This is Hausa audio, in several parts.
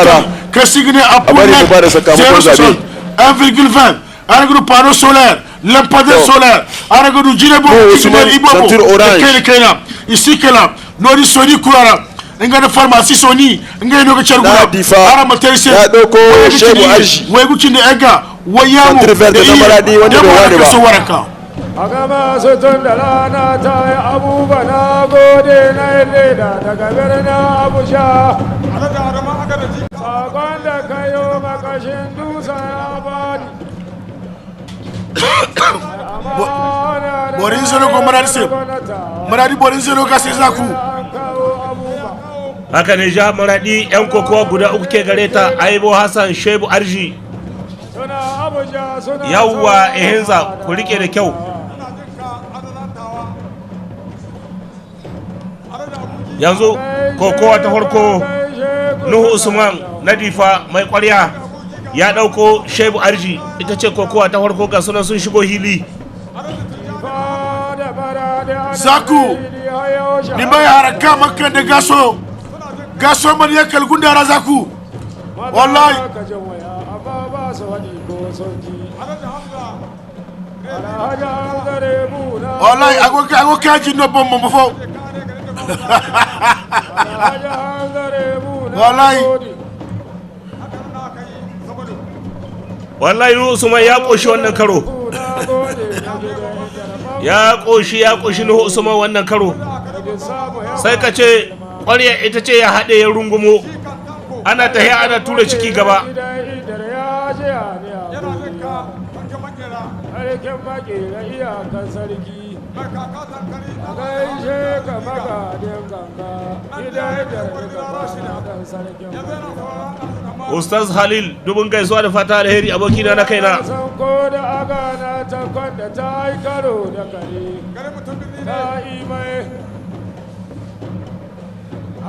Saurara. Kasigine a A bari mu ba da sakamakon zabe. 1,20 ana panneau solaire, lampadaire To. solaire, ana gudu jinebo. Nuhu Usman, ceinture orange. Kene kena ici kela nori soni kurara nga na pharmacie soni nga no ga chargura. Na Difa, ara materise ya ɗauko Shehu Arji. Wai gucin da ega wayamu. Ceinture verte na Maradi wanda bai ware ba. So waraka. A gama su tun da rana ta yi. Abuba, na gode na yi leda daga birnin Abuja. Sakon da kayo makashin dusa ya bani. Borin zero ko Maradi se. Maradi borin zero ka sai zaku. Haka ne, jihar Maradi yan kokowa guda uku ke gare ta: Aibo Hassan, Shebu Arji. Yawwa, ehinza ku rike da kyau. Yanzu kokowa ta farko, Nuhu Usman na Difa mai kwarya ya dauko Shebu Arji. Ita ce kokowa ta farko. Ga sunan sun shigo hili. Zaku ni bai haraka makka da gaso gaso man ya kalgunda ra zaku wallahi. Wallahi ago ago kaji no bom mo fo wallahi. Wallahi Nuhu Usman ya koshi wannan karo, ya koshi, ya koshi Nuhu Usman wannan karo. Sai ka ce ƙwarya ita ce ya haɗe ya rungumo, ana tahiya ana tura ciki gaba. Sarkin makera iyakan sarki a gaishe ka magadin ganga idan da kan sarkin. Ustaz Halil, dubun gaisuwa da fata alheri, abokina na kaina. San ko da aga na ta kwanda ta yi karo da kare ta yi mai.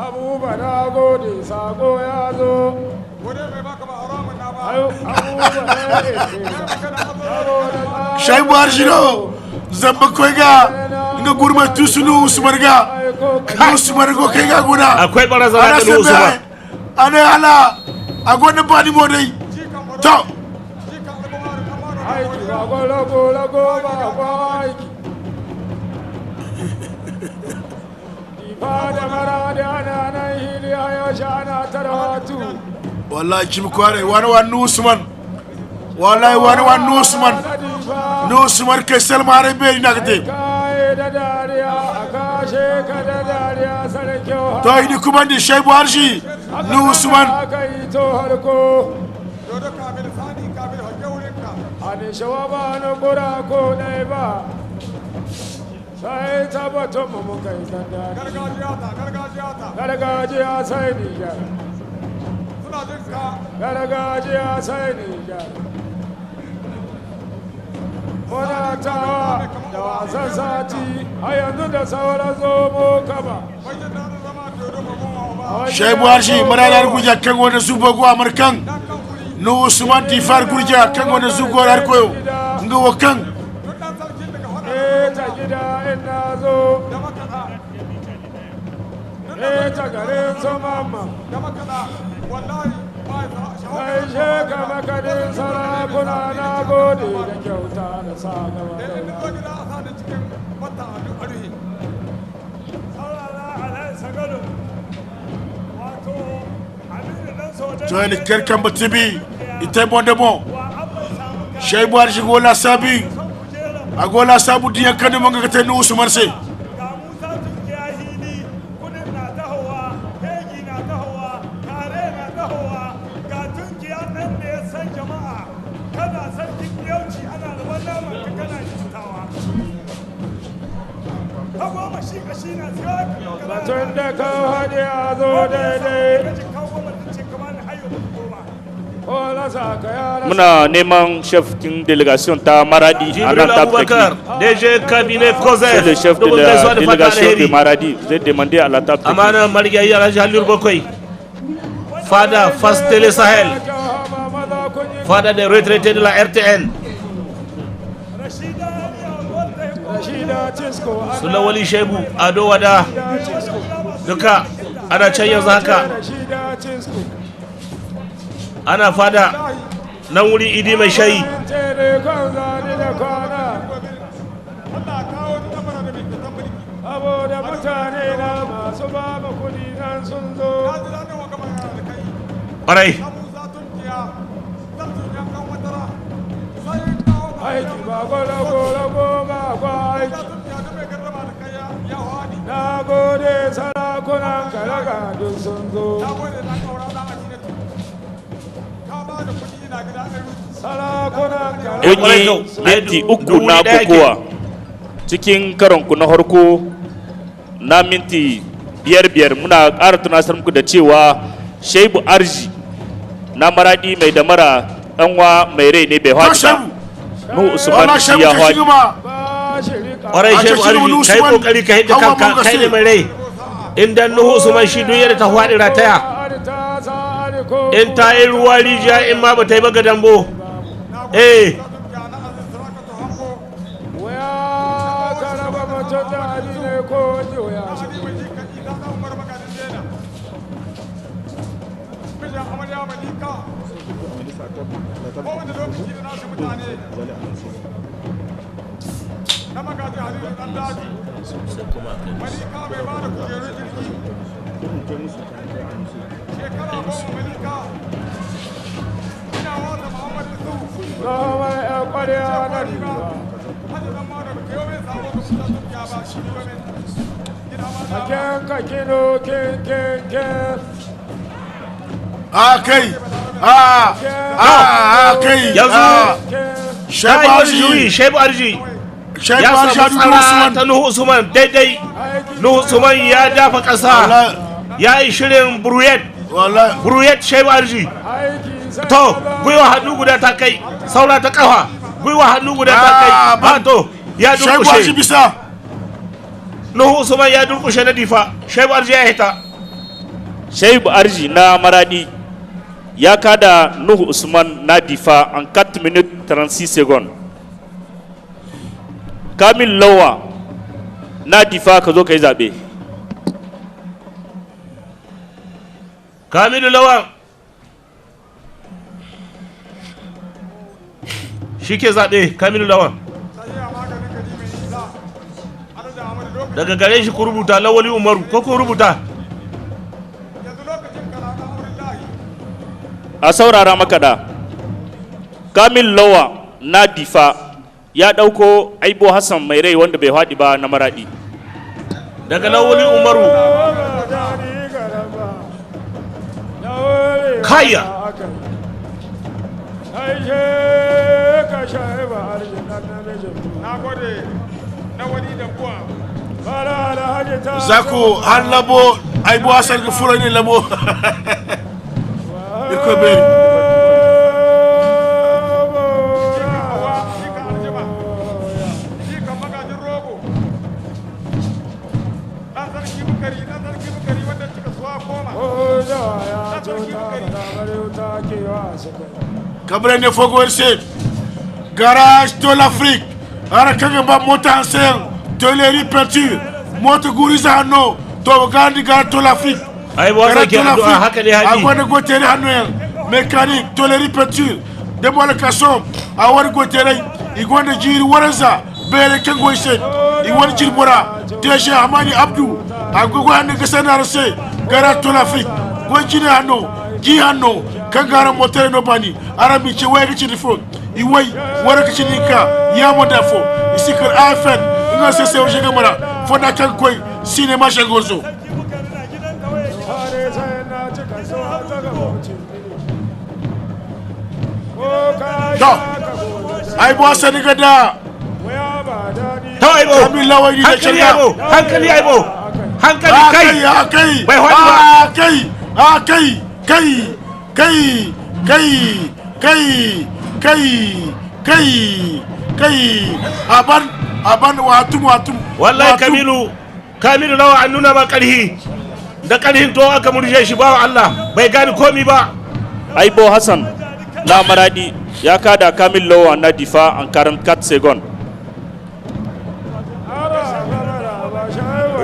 Abuba, na gode, sako ya zo. Abuba na Shaibu Arjino zamba koyga nga gurma tusunu Usman ga Usman go kai ga guna. Akwai barazana ga Nuhu Usman. Ana ala agona bani mo dai to. Aiki ba gwalago lago ba kwa aiki. Difa da mara da ana nan hili a yaushe ana tarwatu. Wallahi jim kware wani wani Usman, wallahi wani wani Usman, no Usman ke selma are be ina gate. Kaye da dariya a kashe ka da dariya sarkin. To ini kuma di Shaibu Arji no Usman. Aka yi to harko ani shawaba na kura ko ɗaya ba sai tabbatun mu muka yi sanda gargajiya sai Nijar, gargajiya sai Nijar. Muna tawa da wasan sati a yanzu da sauran zomo kama. Shaibu Arji marada gurja kan wanda su bogo Amurkan no Usman Tifar gurja kan wanda su gorar koyo nga wakan. Ta gida in na zo ta garin su mamma gaishe ka makadin sarakuna, na gode da kyauta da sa gaba. To ni kerkan batibi ite bon de bon. Shaibu Arji gola sabi agola sabu diya kan mo nga te no Usman se. Batun da ka haɗe a zo daidai. Muna neman chef kin délégation ta Maradi a Jibril nan table Abubakar, technique. DG cabinet C'est le Coser, chef de dubun la gaisuwa da fata délégation de alheri. Maradi. Vous êtes demandé à la table technique. Amana marigayi Alhaji Halilu Bakwai, fada Fast Télé Sahel, fada des retraités de la RTN. Rashida Cisco. Sulawali Shebu Ado Wada, duka ana can yanzu haka. Rashida Cisco. Ana fada nan wuri Idi mai shayi. Saboda mutane na masu ba mu kudi nan sun zo. Kwarai. Aiki ba gwalo-gwalo ba kwa aiki. Na gode sarakunan karaga duk sun zo. Sarakunan karaga. Kun yi minti 3 na kokowa cikin karonku na harko na minti 5-5. Muna ƙara tunasar muku da cewa Shaibu Arji na Maradi mai damara ɗanwa mai rai ne bai To haɗu ba. Shebu. Nuhu Usman Wala shi Shebu ya ka haɗu. shiga ma. Ba shi rika. Kwarai A Shehu cikin Arji, Nuhu kai Usman, kokari ka hidda Hawa kanka, Munga kai ne sai. mai rai. In dan Nuhu Usman shi duk yadda ta faɗi rataya. Ta sa ko. In ta yi ruwa rijiya, in ma ba ta yi ba ga dambo. Eh, Waya ka raba mutum da hali ne ko juya shi. Zama ya kwarya na riba. Aken ka kino kin kin kin. A kai. A a a kai. Yanzu A. Kin. ta Shebu yi wani juyi, Arji. Shehu Arji Shebu ya Arji samu Nuhu tsara Usman. ta Nuhu Usman daidai. Nuhu Usman ya dafa ƙasa, Wallahi. ya yi shirin buruyet. Wallahi. Buruyet Shehu Arji. Aiki sai To, maza. gwiwa hannu guda ta kai, saura ta kafa, gwiwa hannu guda ta kai. Ah, Ba to, ya Shebu Arji durkushe. bisa. Nuhu Usman ya durkushe na Difa, Shehu Arji ya hita. Shaibu Arji na Maradi ya kada Nuhu Usman na Difa en 4 minutes 36 secondes. Kamil Lawa na Difa, ka zo ka yi zaɓe. Kamilu Lawan shi ke zaɓe. Kamilu Lawan, daga gare shi ku rubuta Lawali Umaru, ko ku rubuta. A saurara makaɗa. Kamil Lawa na Difa ya ɗauko Aibo Hassan mai rai wanda bai haɗi ba na Maradi. Daga Lawali Umaru. Kaya. Zako har labo Aibu Hassan ga fura ne labo. Iko beri. Kamar ne fogo se garage de l'Afrique ara kaga ba mota hansen toilerie peinture mota guriza hanno to gandi garage de l'Afrique. Aibo Hassan ke addu'a, haka ne Hadi. Agwada gotere hanno yan mécanique toilerie peinture de mola kasom a wani gotere igwanda jiri waranza bere kengo isen igwanda jiri bora DG Hamani Abdou agogo hanno gasana se garage de l'Afrique gojine hanno gi hanno kan gara motere no bani arabi ce waya gici difo iwai wara kici ninka ya mo dafo isikar AFN nga se se oje gamara fonda kan koi cinéma shagozo. To ai bo sani gada. To Aibo. Kamil Lawali da Hankali. Shari'a. Aibo, hankali Aibo, hankali. A Kai. kai a kai. Bai faɗi ba. A kai a kai kai kai kai kai kai kai kai aban aban watum watum. Wallahi. Watum. Kamilu Lawa an nuna ma karhi da karhin to aka murje shi ba, Allah bai gane komi ba. Aibo Hassan na Maradi ya kada Kamil Lawa na Difa en 44 secondes.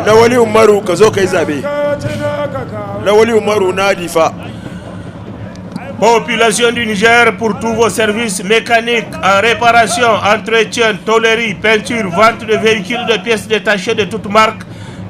Lawali Umaru, ka zo ka yi zabe. Lawali Umaru na Difa. Population du Niger, pour tous vos services mécaniques, en réparation, entretien, tôlerie, peinture, vente de véhicules, de pièces détachées de toutes marques,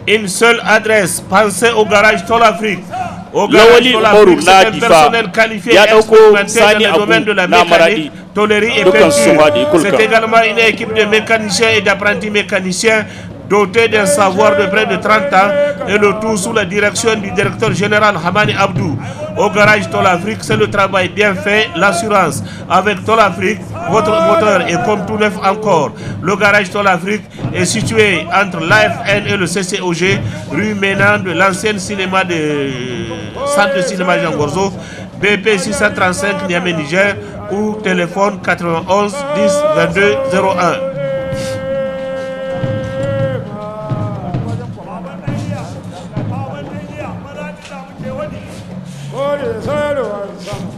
une seule adresse. Pensez au garage Tol Afrique. Au garage Lawali Tol Umaru Afrique, c'est na un Difa personnel qualifié ya et ɗauko expérimenté dans Sani le domaine Abu de la na Maradi. mécanique, tôlerie et Dukkan su sun haɗe peinture. kulka. C'est également une équipe de mécaniciens et d'apprentis mécaniciens dotés d'un savoir de près de 30 ans et le tout sous la direction du directeur général Hamani Abdou. Au garage Tol Afrique, c'est le travail bien fait, l'assurance. Avec Tol Afrique, votre moteur est comme tout neuf encore. Le garage Tol Afrique est situé entre l'AFN et le CCOG, rue Ménant de l'ancien cinéma de centre de cinéma Jean Gorzo, BP 635 Niamey Niger ou téléphone 91 10 22 01. Kore sai ruwan sama.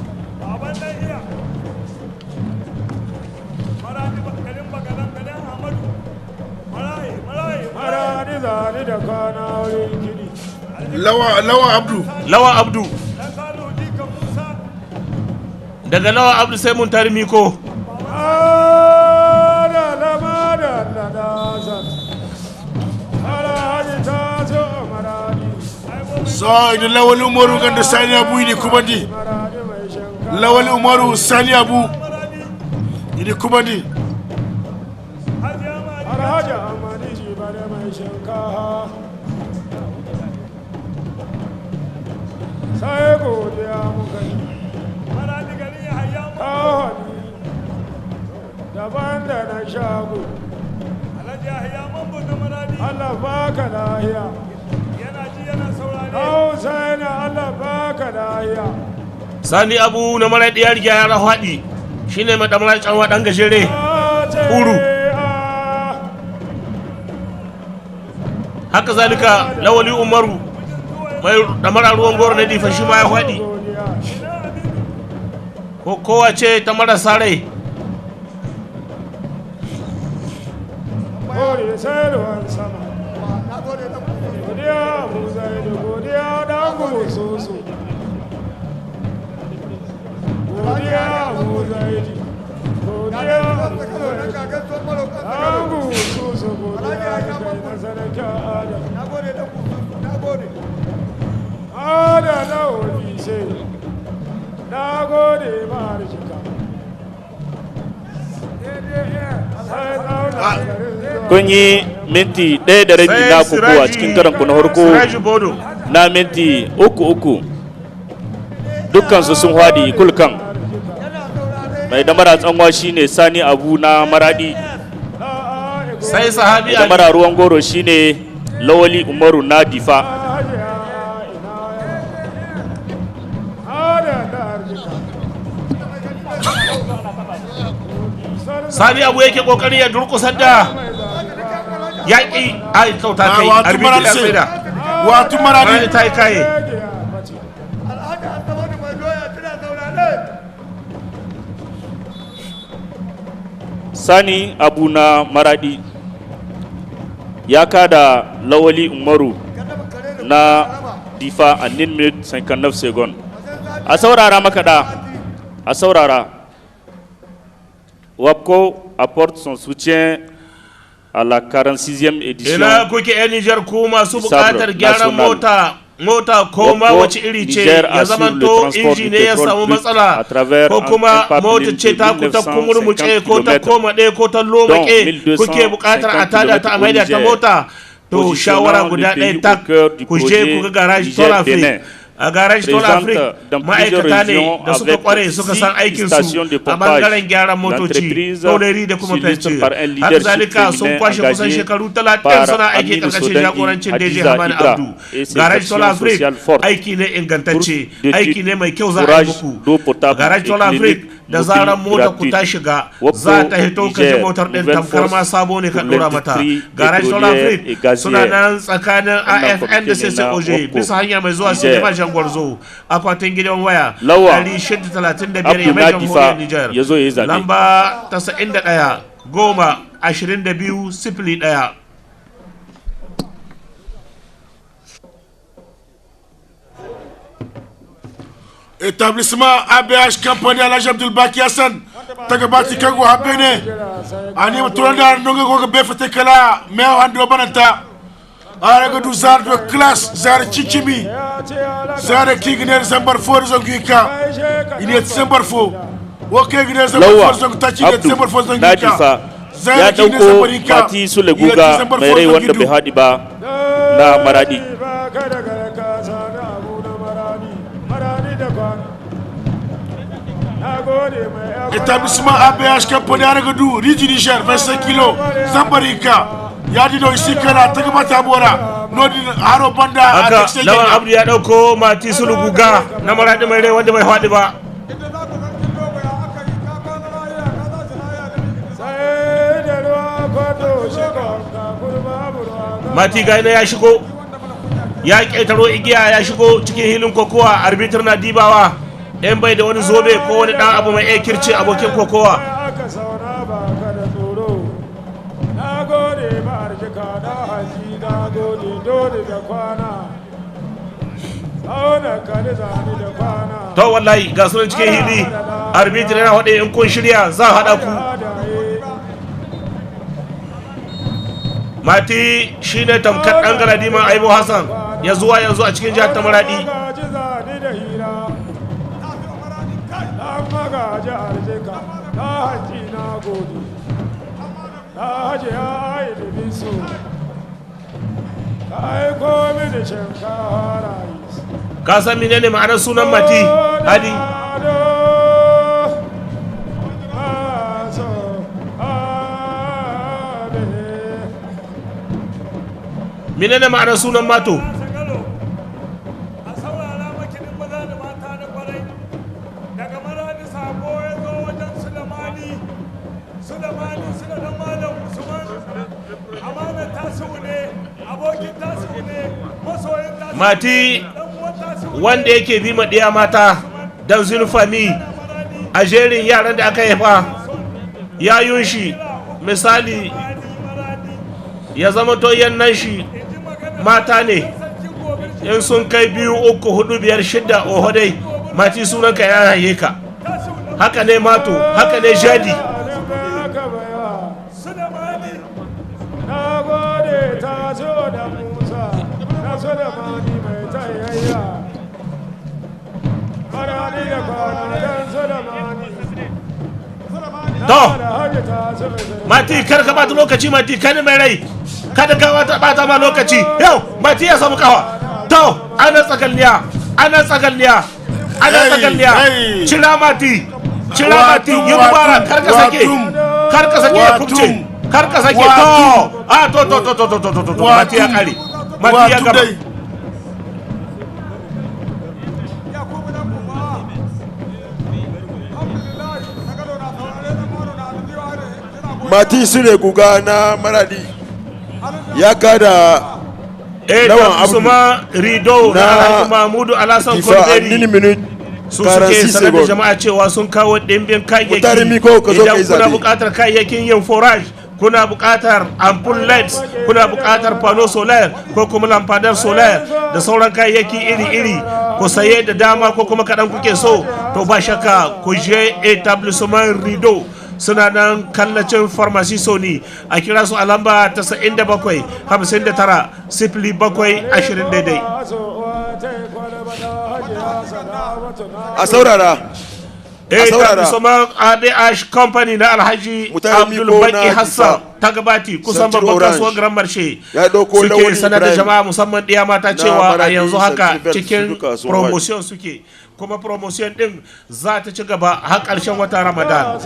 Maradi zani da kwana wurin kiɗi. Lawa Abdu. Lawa Abdu. Daga Lawa Abdu sai mun tari miko. Adala madalla da zan. Alhaji ta zo maradi. So idan Lawali Umaru ganda Sani Abu ne kuma di. Maradi mai shinkafa. Lawali Umaru Sani Abu ne kuma di. Alhaji Amani Jibare mai shinkafa. Sai godiya muka yi. Kawani daban da na shago. Allah baka lahiya. Hausa yana Allah baka lahiya. Sani Abu na mara ɗiyar gyara haɗi shine mai ɗan canwa ɗan gajere. Uru. Haka zalika Lawali Umaru mai ɗamara ruwan goro na difa shi ma ya haɗi. Ko kowa ce ta marasa rai. Kore sai ruwan sama. Godiya Abu Zaidu, godiya dan soso. Godiya Abu Zaidu, godiya Abu Zaidu. Dan soso, godiya kai na sarki Adam. Adam na ofise, na gode ma arzika. Sai tsauna garin zuwa. Kun yi minti 1.5 na kokowa cikin karon ku na farko Siraji Bodo. na minti 3 3. Dukkansu sun haɗi kulkan. Mai damara tsanwa shine Sani Abu na Maradi. Sai Sahabi Mai Ali. damara ruwan goro shine Lawali Umaru na Difa. Sani Abu yake kokarin ya durkusar da yaƙi ai kauta kai Wato arbitri ya Maradi sai. tsaida. Wato Maradi Maradi. ta yi kaye. Sani Abu na Maradi ya kada Lawali Umaru na Difa a 9 minutes 59 seconds. A saurara makaɗa, a saurara. WAPCO apporte son soutien à la 46e édition Ina kuke 'yan Nijar ku masu du sabre buƙatar gyaran national. mota mota ko ma WAPCO wace iri ce Niger ya assure le zamanto transport inji du ne ya pétrole samu brut matsala à travers ko un kuma pipeline mota ce de ta ku ta kumurmuce 1950 ko ta kilomètres, komaɗe ko ta dont lomake kuke buƙatar a tada ta a 1250 maida ta kilomètres au mota to Positionnant shawara le guda pays ɗaya au tak cœur du ku je projet ku ga garage Toll Afrique Niger-Bénin. a garage Toll Présente Afrique dans plusieurs ma'aikata ne régions da suka avec kware suka six san aikin stations su de a pompage. bangaren gyaran motoci L'entreprise toleri da kuma s'illustre fetur par un haka leadership zalika sun féminin kwashe kusan engagé shekaru 30 par suna aiki Aminu karkashin Sodangi jagorancin DG Hadiza Hamani Ibra Abdu et ses garage Toll actions Afrique sociales fortes. aiki ne ingantacce Bourse aiki ne mai kyau za a yi forage muku d'eau potable garage et Toll Afrique clinique da mobile zaran mota ku ta gratuite. shiga WAPCO za ta hito ka ji Niger, motar din nouvelle tamkar ma force sabo ne ka pour dora mata l'industrie garage Toll pétrolière Afrique et gazière. suna nan tsakanin Wannan AFN da kwamiti ne na CCOG WAPCO bisa hanya mai zuwa Niger. sinima Jangwarzo akwatin gidan waya Lawa 635 Abdu ya mai na jamhuriyar Difa Niger ya zo ya yi zaɓe. lamba 91 10 22 01. Établissement ABH Company Alhaji Abdul Baki Hassan tagabati kango habene ani turanda ndonga goga befete kala mew ando bananta araga du zar de classe zar chichimi zar kigner zambar for zongika ini zambar fo wo kigner zambar Lawa for zong tachi Abdu zambar for na zongika Difa ya dauko Mati Sule Guga mai rai wanda bai haɗi ba na Maradi. Établissement ABH Company Aragadou, Ridi Niger, 25 kilos, Zambarika, Yadino Isikara, Tagabata Bora, Nodin Haro Banda, Haka Lawan Abdu ya dauko Mati Sulu Guga na Maradi mai rai wanda bai haɗi ba. Mati Gaina ya shigo, ya ƙetaro igiya, ya shigo cikin hilin kokowa. Arbitr na dibawa in bai da wani zobe ko wani ɗan abu mai iya kirce abokin kokowa. Aka sauna ba ka da tsoro. Na gode ba arzika na haji, na gode dole da kwana. Tsauna ka da zani da kwana. To wallahi ga sunan cikin hili, arbitr yana haɗe, in kun shirya za a haɗa ku. Mati shine tamkar ɗan galadiman Aibo Hassan ya zuwa yanzu a cikin jihar ta Maradi. Magaji zani da hira. Dan magaji arzika na haji, na gode. Na haji ya yi dubisu. Ka aiko mini shinkafa rice. Ka san menene ma'anar sunan Mati Hadi? Menene ma'anar sunan Mato? Sagalo, a saurara makinin maza da mata na kwarai. Daga Maradi sako ya zo wajen Sulamani, Sulamani Sula dan Malam Usman. Amana Tasiu ne, abokin Tasiu ne, masoyin Tasiu ne, Mati dan uwan Tasiu ne. wanda yake bi ma ɗiya mata dan zulfami a jerin yaran da aka haifa, yayun shi misali ya zama to yannan shi mata ne, in sun kai biyu, uku, hudu, biyar, shidda, oho dai, Mati sunanka ya haye ka. Haka ne Mato, haka ne Jadi. Sulamani. Na gode ta so da Musa, na so da mani mai tayayya. Marani da kwana dan so da mani. To Da haji ta so da Mati, kar ka bata lokaci. Mati kani mai rai, kada ka bata ma lokaci. Yau Mati ya samu kawa. To ana tsakalniya, ana tsakalniya, ana Hey, tsakalniya. hey. Cira Mati, cira Mati, yi dubara, kar ka sake, Watum. kar ka sake ya kubce, Watum. kar ka sake. To a to to to to to to to to, Mati ya kare, Mati ya Watum gaba. dai. Mati Sule Guga na Maradi ya kada Lawan Abdu Usman Rido na na Alhaji Mahmudu Alhassan Difa a Konderi 1 minute su suke 46 sanar da secondes. jama'a cewa sun kawo ɗimbin kayayyaki. Mutare Miko, ka zo Idan ka yi kuna zaɓe. buƙatar kayayyakin yin forage, kuna buƙatar ampul lights, kuna buƙatar pano solar ko kuma lampadar solar da sauran kayayyaki iri-iri, ku saye da dama ko kuma kaɗan kuke so, to ba shakka ku je Etablissement Rido, suna nan kallacin Pharmacy Sony. A kira su a lamba 97 59 07 20 daidai. A saurara. A saurara. Etablissement ABH Company na Alhaji Mutare Abdul Miko Baki na Hassan Difa. ta gabati kusan Central babban Orange. kasuwar Grand Marché Ya ɗauko suke Lawal sanar da Ibrahim jama'a, musamman ɗiya mata, na cewa a Maradi yanzu haka Central Vert, su cikin duka sun promotion suke, kuma promotion din za ta ci gaba har ƙarshen watan Ramadan.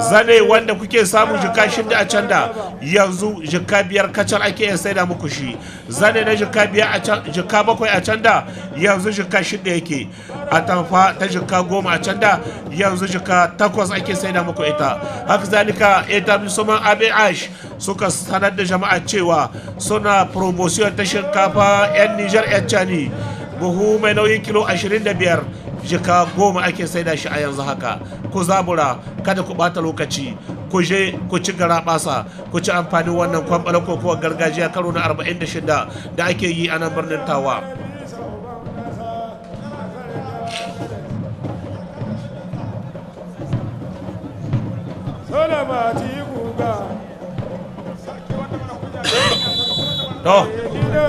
Zane wanda kuke samu jika 6 a can da, yanzu jika 5 kacal ake iya saida muku shi. Zane na jika 5 a can, jika 7 a can da, yanzu jika 6 yake. Atamfa ta jika 10 a can da, yanzu jika 8 ake saida muku ita. Haka zalika Etablissement ABH suka sanar da jama'a cewa suna promotion ta shinkafa 'yan Nijar 'yan Cani, buhu mai nauyin kilo 25, jika 10 ake saida shi a yanzu haka. Ku zabura, kada ku bata lokaci, ku je ku ci garabasa, ku ci amfanin wannan kwamɓalar kokowar gargajiya karo na 46 da ake yi a nan birnin Tawa. Sola mati guga. To,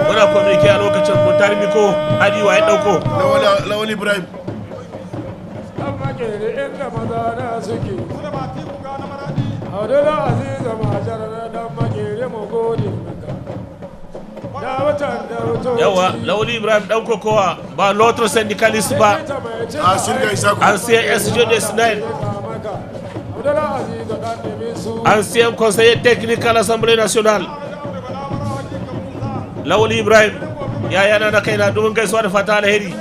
muna communique a lokacin mun miko hadi wa ya dauko. Lawal Ibrahim. Dan makere inda maza na suke. Abdul Aziz majar dan makere mu gode maka. Da watan da wuto. Yawa, Lawali Ibrahim dan kokowa ba l'autre syndicaliste ba. A Sirga Isaku. Ancien SG de SNEL. Abdul Aziz dan Demisu. Ancien conseiller technique à l'Assemblée nationale. Lawali Ibrahim yaya na kaina domin gaisuwa da fata alheri.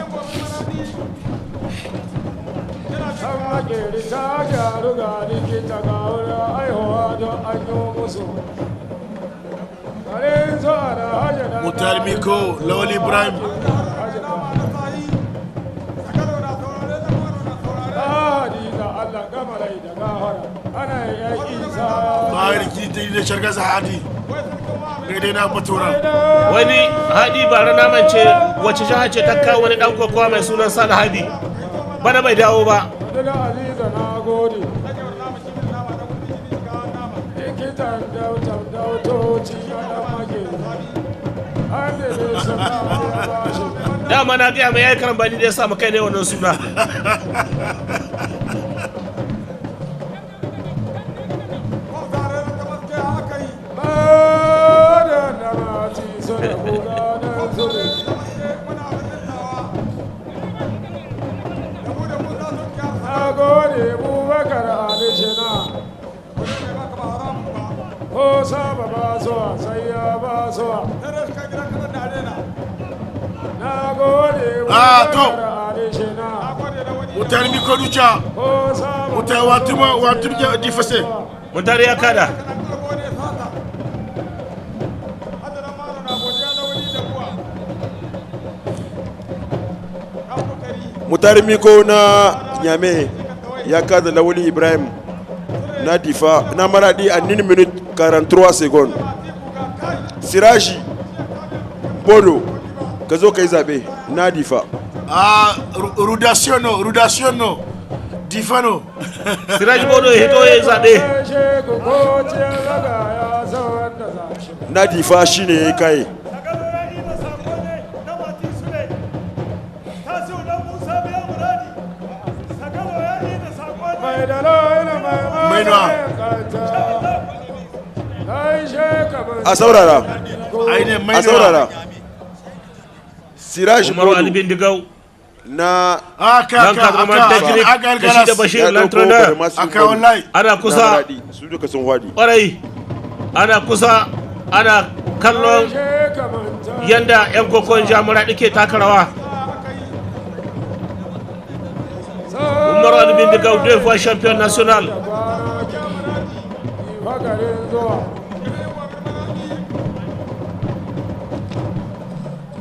Dan makere ta gyaru ga likita ga wurin aihuwa don an yi musu. Garin zuwa da hajji na Mutar Miko, Lawal Ibrahim. Lahadi da Allah gama rai da gahara ana yaƙi sa. Bahar ki da shargasa hadi. Daidai na batura. Wani hadi bara na mance wace jiha ce ta kawo wani dan kokowa mai sunan Sale Hadi. Bana bai dawo ba. Abdul Aziz na gode. Likitan dautan dautoci na dan makere. An da ne suna ya bashi. Dama na gaya mai yayi karambani da ya samu kai ne wannan suna. Bada mati suna gudanar zube. Na gode Bubakar Ali Shina. Ko saba ba zuwa sai ya ba zuwa. Na gode Ah, to. Bubakar Ali Shina. Mutar Miko Ducha. Ko saba Mutar Watuma Watuma Difase. Mun tare ya kada. Mutar Miko na Nyame ya kada Lawali Ibrahim na Difa na Maradi a 1 minute 43 secondes. Siraji Bodo ka zo ka yi zaɓe na Difa. A Rudaciono, Rudaciono. Difano. Siraj Bodo ya hito ya yi zaɓe. Gaishe ku ko ciyar raga ya san wanda za shi. Na Difa shine ya yi kaye. Sakalo ya yi da sako ne na Mati Sule. Tasiu dan Musa biya muradi. Sakalo ya yi da sako ne. Mai da laila mai Mai nawa. maganin kanta. Gaishe ka ban A saurara, Aine mai a saurara. Siraji Umaru Ali Bodo Bindigau na Aka aka l'encadrement aka technique aka da shi da algalas. Bashir ya ɗauko l'entraîneur. Badamasi Aka Bodo wallahi. Ana na kusa Maradi su duka sun hwadi. kwarai. Ana kusa ana kallon gaishe ka manta. yanda 'yan kokon jamura ke taka rawa. Umaru Ali Bindigau deux fois champion national. Da kwana ki fagarin zuwa.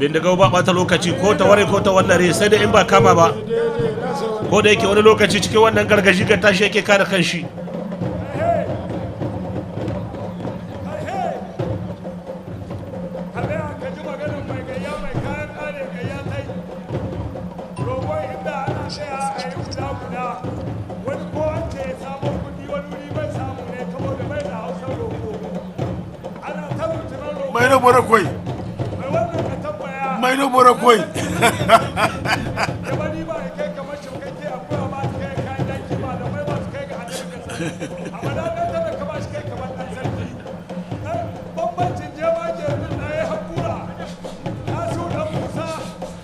Bindigau ba ɓata lokaci ko ta ware ko ta wallare sai dai in ba kama ba. Daidai na so Ko da yake wani lokaci cikin wannan gargaji ga tashi yake kare kanshi. Ka tsaya ka ji maganar mai gayya mai kayan ƙare gayya tai. Roƙon inda ana tsaya a yi guda guda. Wani ko an ce ya samo kuɗi wani wuri bai samu ne saboda bai da hausar roƙo. Ana ta rutunan roƙo. Mai no boro koi. Mai wannan ka tambaya. Mai no boro koi. Ya bari ba ya kai kamar shukakke akuya ba ta kai kayan daki ba da mai ba su kai ga annabi ka sani. Amma da ɗan talaka ba shi kai kamar ɗan sarki. Dan bambancin jema ke nan na ya haƙura. Tasu ɗan Musa,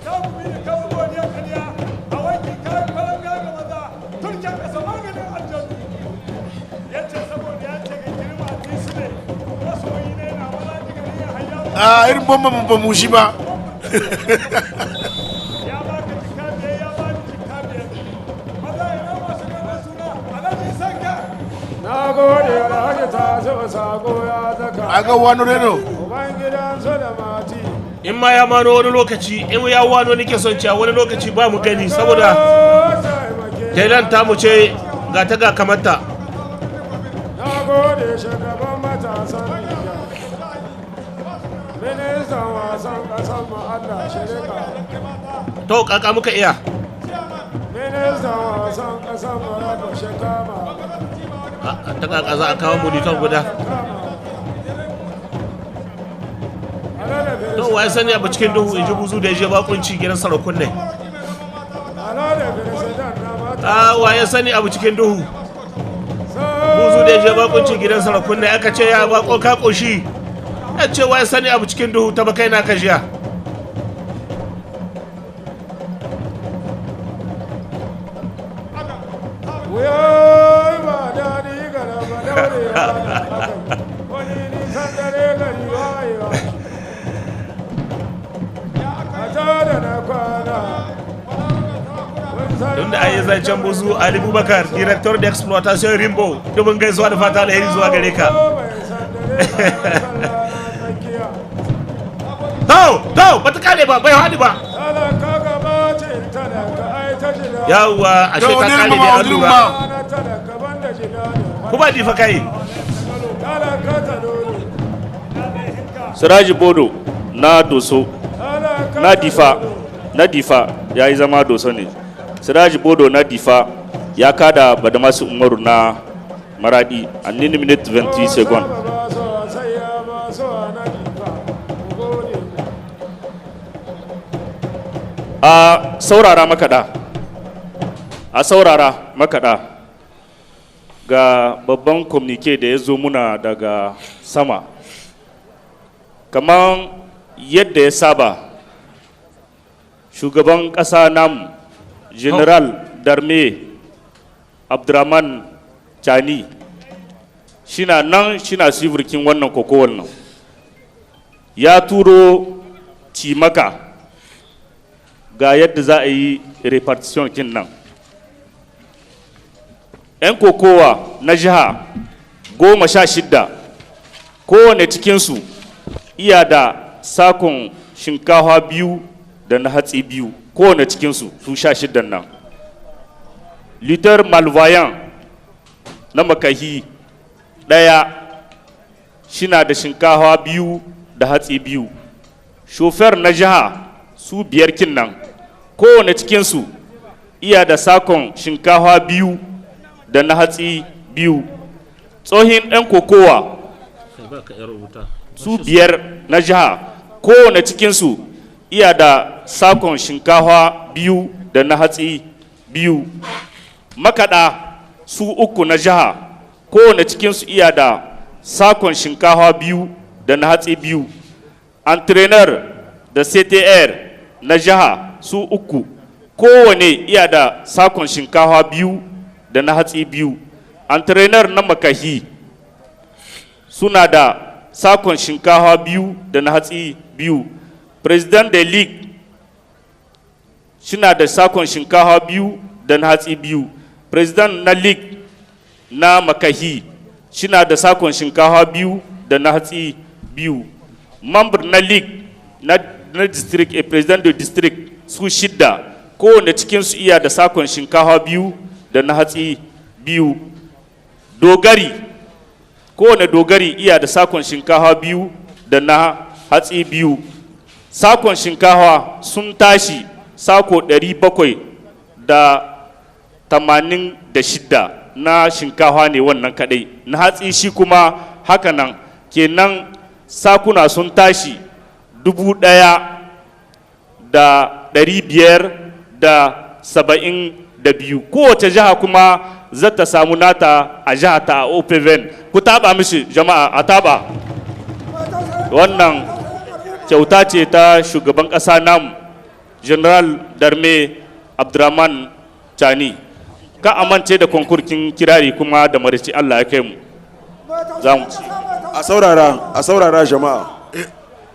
ta gumi da kan godiya ƙarya, a wanki kayan falanga ga maza, turken ƙasa maganin aljanu. Ya ce saboda ya ce ga girma ti su ne, masoyi ne na maza digari ya hayya A irin bomba ba mu shi ba. Ya baka jika biyar, ya bani jika biyar. Maza ina masu neman suna, Alhaji Sanka. Na gode Alhaji ta zuba sako ya zaka. Aga wano reno. Uban gidan su da mati. In ma ya mano wani lokaci in ya wano nake son cewa wani lokaci ba mu gani saboda Taimake. tailan tamu ce ga ta ga kamanta. Na gode shugaban matasan Nijar. Ministan wasan ƙasar mu Allah shirika. To kaka muka iya. Ministan wasan ƙasar mu Rabu Shekama. Ta kaka za a kawo monitor guda. To wa ya sani abu cikin duhu, in ji buzu da ya je bakunci gidan sarakun ne. A wa ya sani abu cikin duhu? Buzu da ya je bakunci gidan sarakun ne, aka ce ya bako ka koshi. Ya ce wa ya sani abu cikin duhu, ta bakai na kashiya. Tunda an yi zancen buzu, Ali Bubakar, director d'exploitation Rimbo, dubin gaisuwa da fata alheri zuwa gare ka. To, to, bata kare ba, bai hadi ba. Yawwa, ashe ta kare ne, an lura. Kuma difa kai. Siraji Bodo na Doso, na Difa, na Difa ya yi zama Doso ne. Siraji Bodo na Difa ya kada Badamasu Umaru na Maradi a 9 minute 20 second. A saurara makaɗa, a saurara makaɗa, ga babban communique da ya zo muna daga sama. Kamar yadda ya saba, shugaban ƙasa namu, General Darme Abdurrahman Chani, shina nan shina sifirkin wannan kokowar nan. Ya turo cimaka ga yadda za a yi repartition kin nan. 'Yan kokowa na jiha 16, kowane cikinsu iya da sakon shinkafa biyu da na hatsi biyu, kowane cikinsu su 16 nan. Luther malvoyant na makahi ɗaya shina da shinkafa biyu da hatsi biyu. Shofer na jiha su biyar kin nan, kowane cikinsu iya da sakon shinkafa biyu da na hatsi biyu. Tsohin ɗan kokowa su biyar na jiha, kowane cikinsu iya da sakon shinkafa biyu da na hatsi biyu. Makaɗa su uku na jiha, kowane cikinsu iya da sakon shinkafa biyu da na hatsi biyu. Entraîneur da CTR na jiha su uku, kowane iya da sakon shinkafa biyu da na hatsi biyu. Entraîneur na makahi suna da sakon shinkafa biyu da na hatsi biyu. President da league suna da sakon shinkafa biyu da na hatsi biyu. President na league na makahi suna da sakon shinkafa biyu da na hatsi biyu. Member na league na district, a president da district su shidda, kowane cikinsu iya da sakon shinkafa biyu da na hatsi biyu. Dogari, kowane dogari iya da sakon shinkafa biyu da na hatsi biyu. Sakon shinkafa sun tashi sako 786 na shinkafa ne wannan kadai. Na hatsi shi kuma haka nan. Kenan sakuna sun tashi 1572. Kowace jiha kuma za ta samu nata a jiha ta a OPVN. Ku taba mishi jama'a, a taba. Wannan kyauta ce ta shugaban ƙasa namu, General Darme Abdurrahman Chani. Ka amince da konkurkin kirari kuma da marici, Allah ya kai mu za mu ci. A saurara, a saurara jama'a,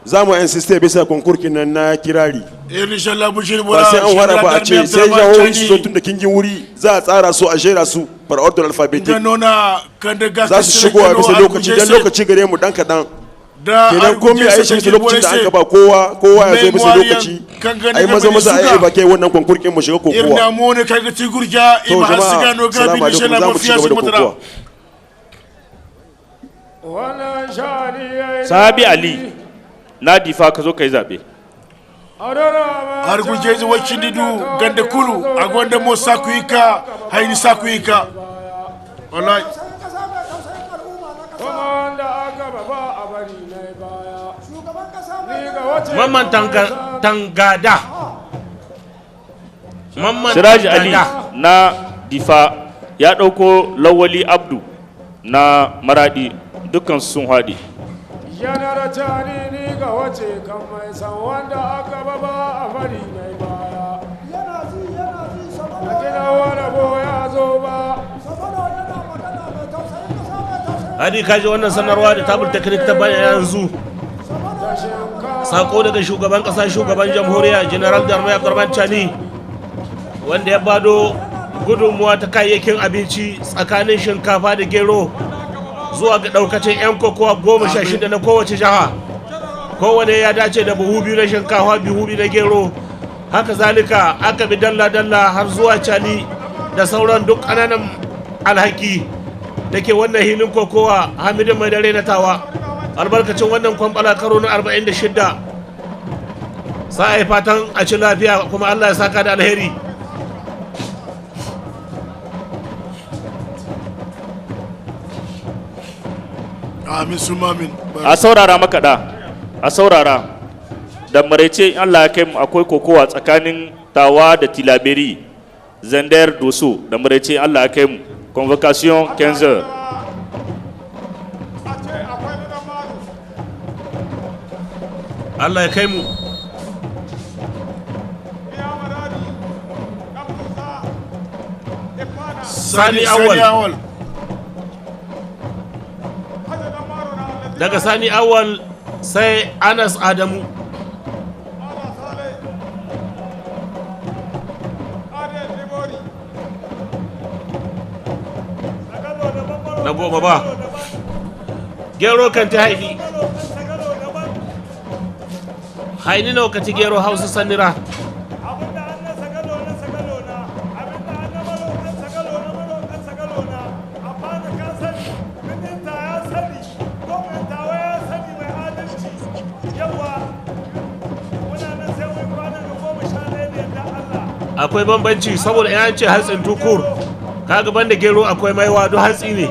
za mu insiste bisa konkurkin nan na kirari. Inshallah Bashir. Ba sai an fara ba a ce sai jahohi su zo, tun da kingin wuri za a tsara su, a jera su par ordre alphabétique. Nona kan da Za su shigo a bisa lokaci, dan lokaci gare mu dan kaɗan. Da Kenan komai a yi shi bisa lokacin da an ba kowa, kowa ya zo bisa lokaci, a yi maza maza a yi bake wannan konkurkin, mu shiga kokowa. Irna mu ne kaga ti gurja. To ima jama'a, hasiga no gabi salamu alaikum, inshallah za mu ci mafiya gaba su da mutara. kokowa. Sahabi Ali na Difa, ka zo ka yi zaɓe. Har gurjeji wacin didu ganda kulu a gonda mo sakuyika hayni sakuyika wallahi. wanda aka ba a bari na baya. Shugaban kasa mai Ni ga wace Mamman Tangada. Mamman Siraji Ali Tangada. na Difa ya ɗauko Lawali Abdu na Maradi, dukkan sun haɗi. Yanar tani ni ga wace kan mai san wanda aka ba a bari na baya. Yana ji, yana ji, A Sabalo. gina wani bo ya zo ba. Sabalo yana magana, mai tausayin kasa, mai tausayin. Hadi kaji wannan sanarwa da tabul teknik ta bayyana yanzu. Da shinkafa. Sako daga shugaban kasa, shugaban jamhuriya, General Darmai Abdurrahman Chani, wanda ya bado gudunmuwa ta kayayyakin abinci tsakanin shinkafa da gero zuwa ga daukacin 'yan kokowa 16 na kowace jiha. Kowane ya dace da buhu 2 na shinkafa, buhu 2 na gero. Haka zalika aka bi dalla-dalla har zuwa Cali da sauran duk ƙananan alhaki da ke wannan hilin kokowa Hamidin Mai Dare na Tawa, albarkacin wannan kwamfala karo na 46. Sa a yi fatan a ci lafiya, kuma Allah ya saka da alheri. Amin summa amin. A saurara makaɗa, a saurara. Da maraice in Allah ya kai mu akwai kokowa tsakanin Tawa da Tilaberi, Zandar, Doso. Da maraice in Allah ya kai mu, convocation 15h. A ce akwai na dan malu. Allah ya kai mu. Biya maradi dan Musa Ifana. Sani Awal. Awal. Hajji dan Maro na Allah. Daga Sani Awal sai Anas Adamu. Ala Sale Adel Libori. Sagalo daban, Maro. Na goma ba. Gero kan ta haifi. Sagalo kan sagalo daban. Haini nawa ka ci gero Hausa sanira? Abinda an na sagalo na sagalo na, abinda an na maro kan sagalo na maro kan sagalo na. Amma da ka sani, minista ya sani, gwamnan Tawa ya sani, mai adalci. Yawa muna nan sai wai kwanan da 11 da yadda Allah. Akwai bambanci, saboda in an ce hatsin tukur, kaga banda gero akwai maiwa, duk hatsi ne.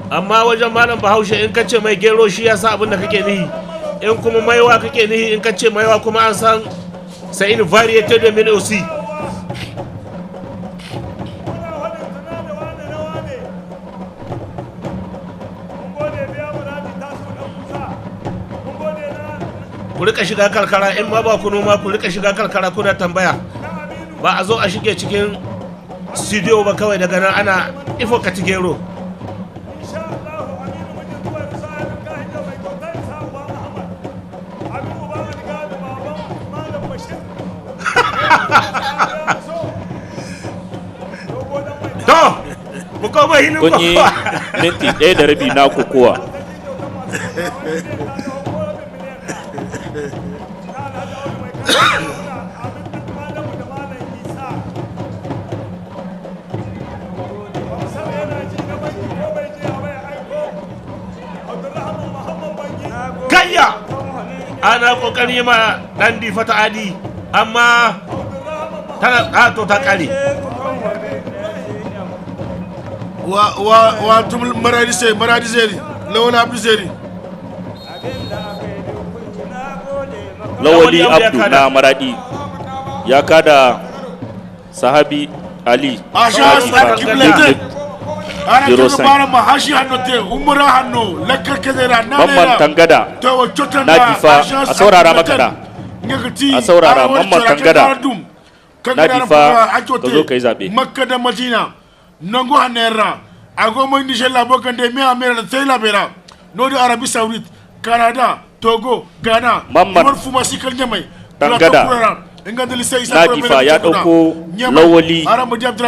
Amma wajen malam Bahaushe, in ka ce mai gero, shi ya sa abin da kake nihi. In kuma maiwa kake nihi, in ka ce maiwa kuma an san sai in variété de mil aussi. Muna wadin tuna da wane na wane. Mun gode, biya muradi tasu dan Musa. Mun gode na Ku rika shiga karkara, in ma ba ku noma, ku rika shiga karkara kuna tambaya. na Aminu. Ba a zo a shige cikin studio ba kawai, daga nan ana ifo ka ci gero. Insha Allah Aminu mijin zuwa da sa'adin kahijo mai kyautar sa uba Ahmad. Aminu uba Algami baban Malam Bashir. Dogo dan mai To mu koma hilin Kun yi kokowa. minti 1:30 na kokowa. Kayya, ana kokarin yi ma dan Difa ta adi, amma tana a to ta kare. Wa tum Maradi sai Maradi zeri Lawal Abdu zeri. Lawali Lawali Abdu ya Abdu kada. na Maradi ya kada Sahabi Ali na Asha Difa kiblete. Ana Zero tuka sign. bara ma hashi hanno te umra hanno lakkar kedera na. Mamman Tangada to wa na Difa, a saurara makaɗa. A saurara, Mamman Tangada na Difa, ka zo ka yi zaɓe. Makka da Madina nango hanera ago mo Niger la bokande me amera da sai labera nodi Arabie Saoudite, Canada, Togo, Ghana. Mamman Umar Fuma sikal Nyamai. Tangada na Difa ya ɗauko Lawali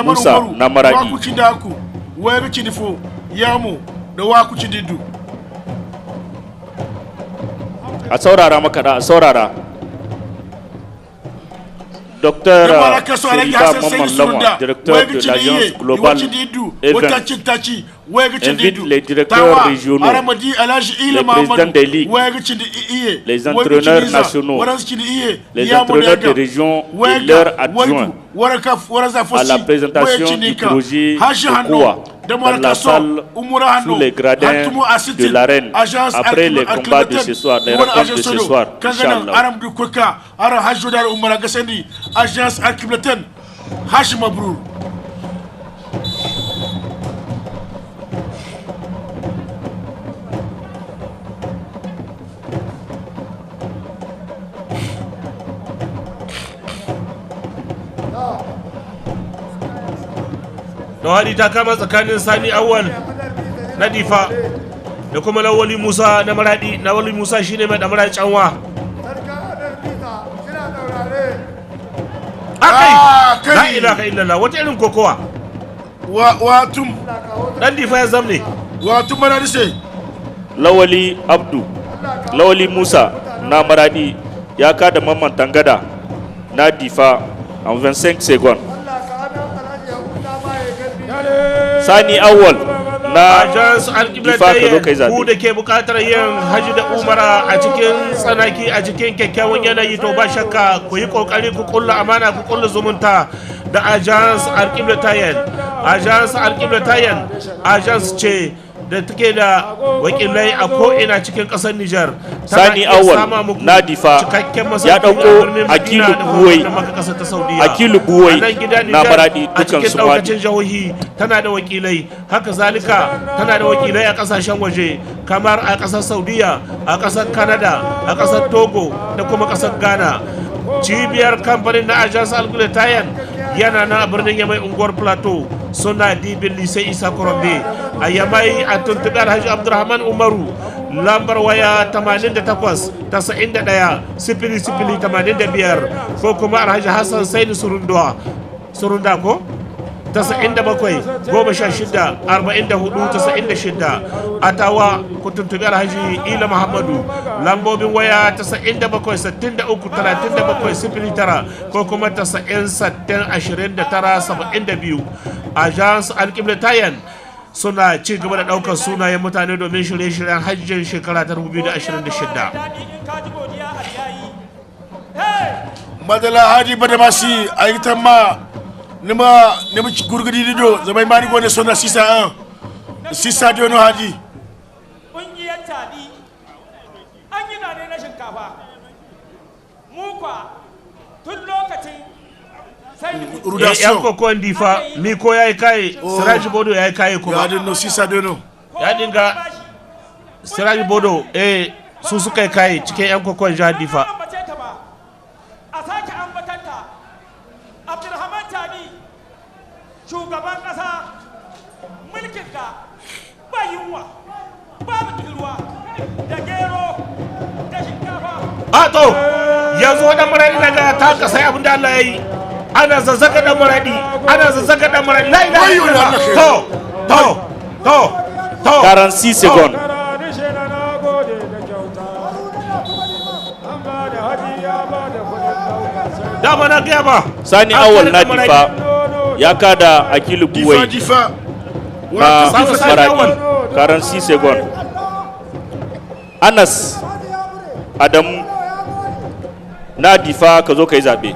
Musa na Maradi. Waku cindaku wayar cindifo yamu da waku cindidu. A saurara makaɗa, a saurara. Docteur Seriba Maman Lama, directeur de l'Agence Globale Event, invite les directeurs régionaux, les présidents des ligues, les entraîneurs nationaux, les entraîneurs de région et leurs adjoints à la présentation du projet Kokowa. dans la salle sous les gradins de l'arène après les combats de ce soir, les rencontres de ce soir, Inch'Allah. Dawadi ta kama tsakanin Sani Awal na Difa da kuma Lawali Musa na Maradi. Lawali Musa shine mai damara canwa. Akai! La ilaha illallah, wata irin kokowa. Watum Dan Difa ya zamne. Watum Maradi sai. Lawali Abdu, Lawali Musa na Maradi ya kada Mamman Tangada na Difa en 25 secondes. Sani Awal na Difa ka zo kai zabe. Ku da ke bukatar yin haji da umara a cikin tsanaki a cikin kyakkyawan yanayi, to ba shakka ku yi kokari ku kulla amana ku kulla zumunta da Agence Alqiblatayen. Agence Alqiblatayen agence ce da take da wakilai a ko'ina cikin ƙasar Nijar. Sani Awal na Difa ya ɗauko Akilu Buwai, Akilu Buwai na Maradi, dukan su ɗaukacin jihohi tana da wakilai, haka zalika tana da wakilai a ƙasashen waje kamar a ƙasar Saudiya, a ƙasar Canada, a ƙasar Togo da kuma ƙasar Ghana. Cibiyar kamfanin na Agence Alqiblatayen yana na birnin Yamai, unguwar Plateau, suna dibin Lise Isa Korombe a Yamai. A tuntuɓi Alhaji Abdulrahman Umaru, lambar waya 88 91 0 0 85, ko kuma Alhaji Hassan Saini Surunduwa Surunda ko 97 16 44 96. A Tawa ku tuntuɓi Alhaji Ila Muhammadu, lambobin waya 97 63 37 09 ko kuma 90 60 29 72. Agence Alqiblatayen suna ci gaba da ɗaukar sunayen mutane domin shirye-shiryen hajjin shekara ta 2026. Madala Hadi Badamasi a ma nima nima gurgudi dido zamai mani gone sona sisa an sisa dono Hadi. Ƙungiyar tabi an yi na ne na shinkafa mu kwa tun lokacin yan kokon Difa Miko ya yi kai, Siraji Bodo ya yi kai kuma ya dinno sisa dono ya dinga Siraji Bodo su suka yi kai cikin yan kokon jihar Difa. A sake ambatanta Abdulrahman Tani shugaban kasa, mulkinka ba yunwa babu ruwa da gero da shinkafa. A to yanzu dan Maradi daga ta sai abin da Allah ya yi, ana zazzaga dan Maradi, ana zazzaga dan Maradi. La ilaha illallah. To to to to 46 secondes. Dama na gaya ba. Sani Awal na Difa ya kada Akilu Buwai na Maradi 46 secondes. Anas Adamu na Difa ka zo kai zabe.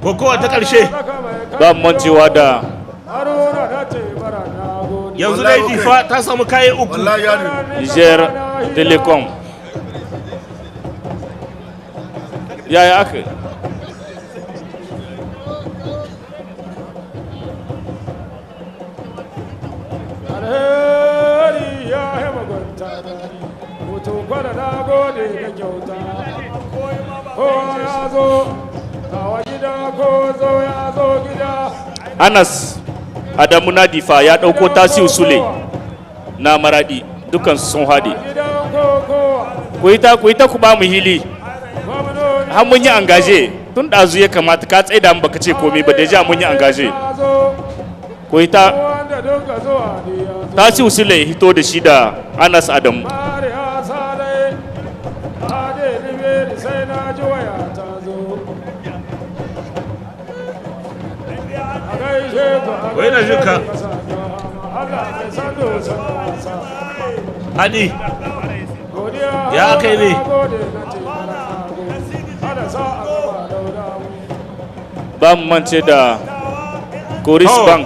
Kokowa ta ƙarshe. Ba mancewa da yanzu dai Difa ta samu kayan uku. Niger Telecom. Yaya aka Alheri ya yi mugunta, mutum kwana na gode da kyauta. Ko ya zo, kawa gida ko zo ya zo gida. Anas Adamu na Difa ya ɗauko Tasiu Sule na Maradi, dukansu sun haɗe. Ku yi ta ku ba mu hili. Har mun yi angaje tun ɗazu ya kamata ka tsaida mu baka ce komai ba, deja mun yi angaje. Ku yi ta Tasiu Sule hito da shi da Anas Adamu. Wai na jinka. Hadi. Ya kai ne. Ba mu mance da Coris Oh. Bank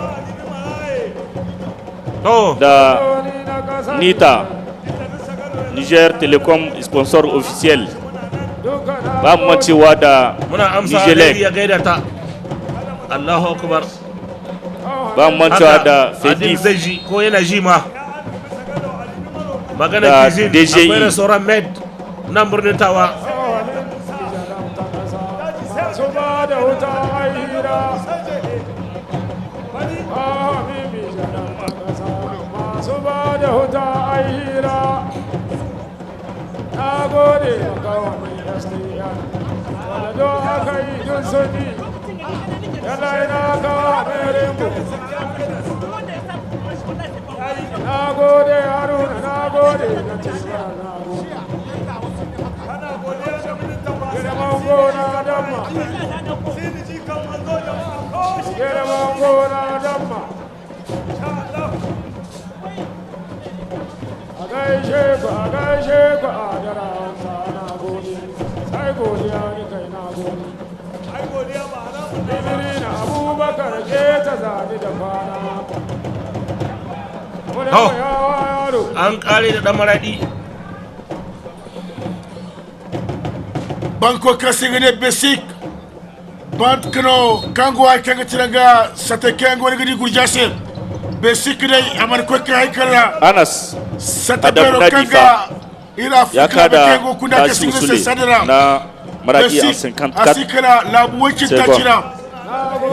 To. da Nita Niger Telecom, sponsor officiel. Ba mu mancewa da Muna amsa Nigelec. ya gaida ta. Allahu akbar. Ba mu mancewa Haka, da Adil Fedif zai ji ko yana ji ma. Magana da cuisine, DGI. akwai restaurant Med nan birnin Tawa. Su ba da wuta ai hira. Habibi jaran ta kasa. Masu ba da wuta ai hira. Na gode wa kawai STN. Wanda don aka yi dun sun yi. Yalla ina kawo merin. Na gode Haruna, na gode na Tisra, na gode. Girman gona damma. Girman gona damma. A gaishe ku, a gaishe ku, a dara hausa, na gode. Sai godiya ni kai, na gode. Ibiri na Abubakar ke ta zani da kwana. Wani To. yawa yaro. An kare da dan maradi. Banko kasigine basic bant kano kango ay kanga tiranga sate kango ni gidi gurjase basic dai amar ko kai haikala Anas sate Adamu pero na kanga Difa ila ya Afrika kada kango kunda Tasiu kasigine se Sule sadara na Maradi en Basic 54 asikala labu wakin secondes. tachira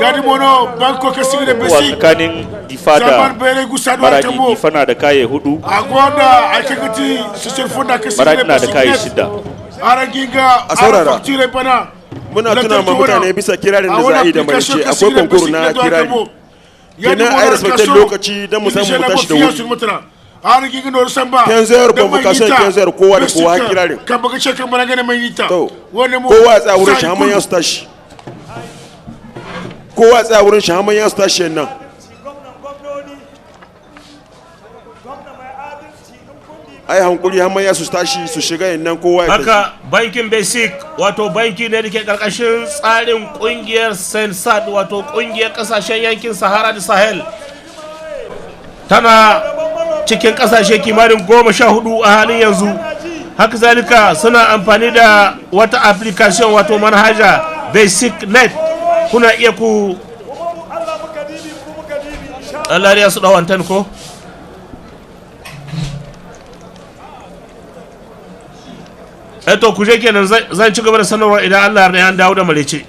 yadi mono banko kasigine Kowa basic tsakanin Difa da zaman bere gusadu Maradi, atambo Difa na da kaye hudu, agonda ay kangati social funda kasigine Maradi na da basic kaye net. shida. Araginga A saurara. ara facture bana. Muna tuna ma mutane bisa kirarin da za a yi da maraice, akwai konkur na kirari. Kenan a yi respecter lokaci don mu samu mu tashi da wuri. 15 heures convocation, 15 heures kowa da kowa har kirarin. Kan baka ce kan bana mai yita. To, Wannan mu kowa ya tsaya wurin shi har manyan su tashi. Kowa ya tsaya wurin shi har manyan su tashi nan. Ai hankuri har manyan su tashi su shiga nan, kowa ya tashi. Haka bankin Basic, wato banki ne da ke karkashin tsarin kungiyar Sensat, wato kungiyar kasashen yankin Sahara da Sahel, tana cikin kasashe kimanin 14 a halin yanzu. Haka zalika suna amfani da wata application, wato manhaja Basic Net. Kuna iya ku Allah ya su dawantan ko. Eto ku je kenan, zan ci gaba da sanarwa idan Allah ya an dawo da marece.